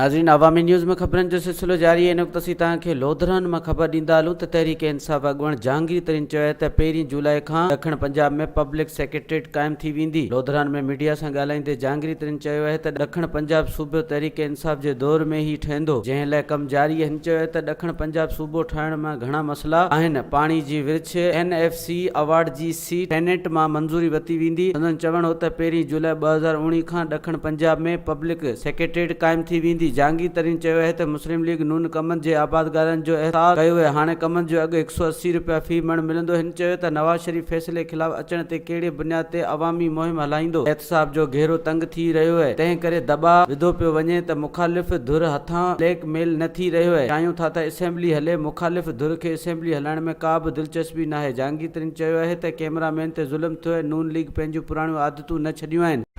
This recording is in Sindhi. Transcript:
ناظرين عوامي نيوز ۾ خبرن جو سلسلو جاري آهي ان وقت اسين توهان کي لوڌران مان خبر ڏيندا هلون ته تحريڪ انصاف اڳواڻ جهانگير ترين چيو آهي ته پهرين جولاء کان ڏکڻ پنجاب ۾ پبلڪ سيڪريٽريٽ قائم ٿي ويندي لوڌران ۾ ميڊيا سان ڳالهائيندي جهانگير ترين چيو آهي ته ڏکڻ پنجاب صوبو تحريڪ انصاف جي دور ۾ ئي ٺهندو جنهن لاء ڪم جاري آهي هن چيو آهي ته ڏکڻ پنجاب صوبو ٺاهڻ ۾ گهڻا مسئلا آهن پاڻي جي ورڇ اين ايف سي ايوارڊ جي سيٽ سينيٽ مان منظوري ورتي ويندي. سندن چوڻ هو ته پهرين جولاء 2019 کان ڏکڻ پنجاب ۾ پبلڪ سيڪريٽريٽ قائم ٿي ويندي. جهانگير ترين چيو آهي ته مسلم ليگ نون ڪمند جي آبادگارن جو احساس ڪيو آهي، هاڻي ڪمند جو اگهه 180 رپيا في مڻ ملندو. هن چيو ته نواز شريف فيصلي خلاف اچڻ تي ڪهڙي بنياد تي عوامي مهم هلائيندو؟ احتساب جو گهيرو تنگ ٿي رهيو اهي، تنهن ڪري دٻاء وڌو پيو وڃي ته مخالف ڌر هٿان بليڪ ميل نه ٿي رهيو اهي، چاهيون ٿا ته اسيمبلي هلي، مخالف ڌر کي اسيمبلي هلائڻ ۾ ڪا به دلچسپي ناهي، جهانگير ترين چيو اهي ته ڪئميرا مين تي ظلم ٿيو اهي، نون ليگ پنهنجون پراڻيون عادتون نه ڇڏيون آهن.